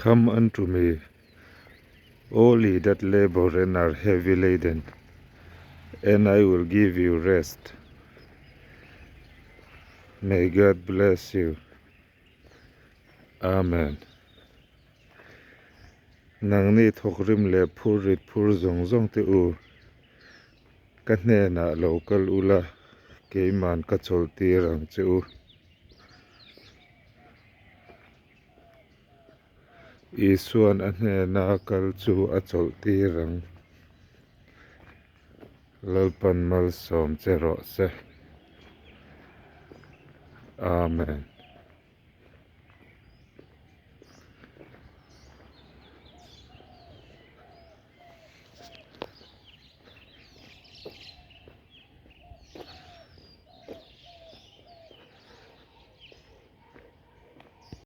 Come unto me, all ye that labour and are heavy laden, and I will give you rest. May God bless you. Amen. Nangni thawkrim leh phurrit phur zawng zawng te u, ka hnenah lo kal ula, keiman ka chawlh tir ang che u. Isuan a hnena kal chu a chawlh tir ang. Lalpan malsawm che rawh se. Amen.